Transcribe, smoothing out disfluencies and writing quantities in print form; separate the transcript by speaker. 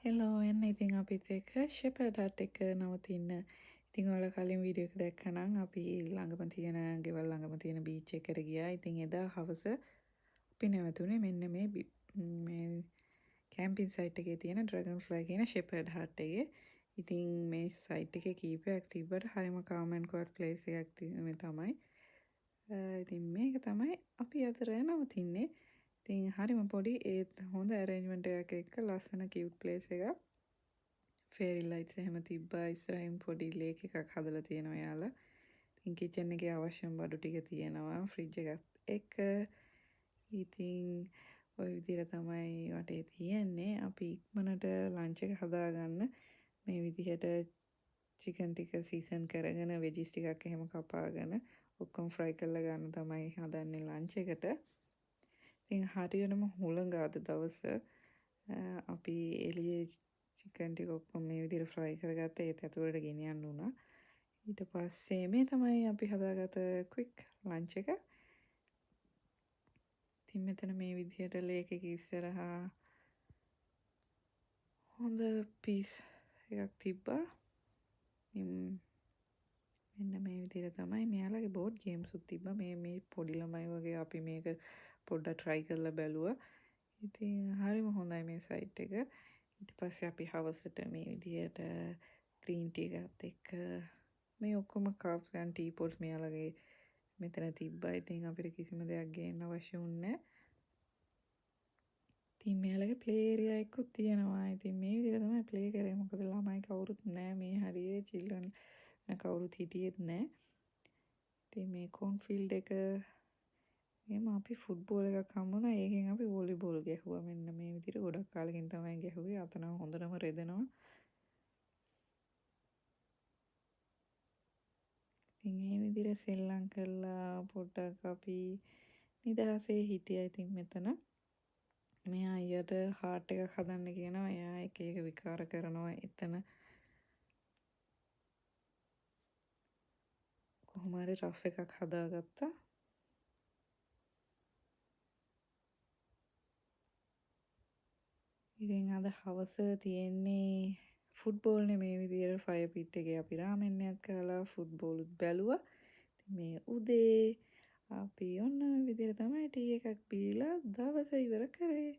Speaker 1: Hello, එන්න ඉතින් අපිත් එක්ක ෂෙපර්ඩ් හට් එක නවතින්න. ඉතින් ඔයාලා කලින් වීඩියෝ එක දැක්කනම් අපි ළඟම තියෙන ගෙවල් ළඟම තියෙන බීච් එකට ගියා. ඉතින් එදා හවස අපි නැවතුනේ මෙන්න මේ මේ කැම්පින් සයිට් එකේ තියෙන ඩ්‍රැගන් ෆ්ලයි කියන ෂෙපර්ඩ් හට් එකේ. ඉතින් මේ සයිට් එකේ කීපයක් තිබ්බට හරිම කාම් ඇන්ඩ් ක්වයට් ප්ලේස් එකක් මේ තමයි. ඉතින් මේක තමයි අපි අද රෑ නවතින්නේ. ඉතින් හරිම පොඩි ඒත් හොඳ ඇරේන්ජ්මන්ට් එකක් එක්ක ලස්සන කියුට් ප්ලේස් එකක්. ෆේරි ලයිට්ස් එහෙම තිබ්බා. ඉස්සරහින් පොඩි ලේක් එකක් හදලා තියෙනවා යාලා. ඉතින් කිචන් එකේ අවශ්‍යම බඩු ටික තියෙනවා ෆ්‍රිජ් එකත් එක්ක. ඉතින් ඔය විදිහට තමයි වටේ තියෙන්නේ. අපි ඉක්මනට ලන්ච් එක හදාගන්න මේ විදිහට චිකන් ටික සීසන් කරගෙන වෙජිස් ටිකක් එහෙම කපාගෙන ඔක්කොම ෆ්‍රයි කරලා ගන්න තමයි හදන්නේ ලන්ච් එකට. ඉතින් හරියටම හුළඟ අද දවස. අපි එළියේ චිකන් ටික ඔක්කොම මේ විදිහට ෆ්‍රයි කරගත්තා. ඒත් ඇතුළට ගෙනියන්න වුණා. ඊට පස්සේ මේ තමයි අපි හදාගත්ත ක්වික් ලන්ච් එක. ඉතින් මෙතන මේ විදිහට ලේක් එක ඉස්සරහා හොඳ පීස් එකක් තිබ්බා. ඉතින් මෙන්න මේ විදිහට තමයි මෙයාලගේ බෝඩ් ගේම්ස් උත් තිබ්බා. මේ පොඩි ළමයි වගේ අපි මේක පොඩ්ඩක් try කරලා බැලුවා. ඉතින් හරිම හොඳයි මේ සයිට් එක. ඊට පස්සේ අපි හවසට මේ විදිහට ග්‍රීන් ටී එකත් එක්ක මේ ඔක්කොම කප්ස් ඇන්ඩ් ටී පොට්ස් මෙයාලගේ මෙතන තිබ්බා. ඉතින් අපිට කිසිම දෙයක් ගේන්න අවශ්‍ය වුණේ නෑ. ඉතින් මෙයාලගේ ප්ලේ ඒරියා එකකුත් තියෙනවා. ඉතින් මේ විදිහට තමයි ප්ලේ කරේ. මොකද ළමයි කවුරුත් නෑ මේ හරියේ, චිල්ඩ්‍රන් කවුරුත් හිටියෙත් නෑ. ඉතින් මේ කෝන්ෆීල්ඩ් එක එහෙම අපි ෆුට්බෝල් එකක් හම්බුණා. ඒකෙන් අපි වොලිබෝල් ගැහුවා. මෙන්න මේ විදිහට ගොඩක් කාලෙකින් තමයි ගැහුවේ. අත නම් හොඳටම රෙදෙනවා. ඉතින් මේ විදිහට සෙල්ලම් කරලා පොඩ්ඩක් අපි නිදහසේ හිටියා. ඉතින් මෙතන මේ අයියට හાર્ට් එකක් හදන්න කියනවා. එයා එක එක විකාර කරනවා එතන. කොහොම හරි රෆ් එකක් හදාගත්තා. ඉතින් අද හවස තියෙන්නේ ෆුට්බෝල් නේ. මේ විදියට ෆයර් පිට් එකේ අපි රාමෙන් එකක් කාලා ෆුට්බෝලුත් බැලුවා. ඉතින් මේ උදේ අපි ඔන්න ඔය විදියට තමයි ටී එකක් බීලා දවස ඉවර කරේ.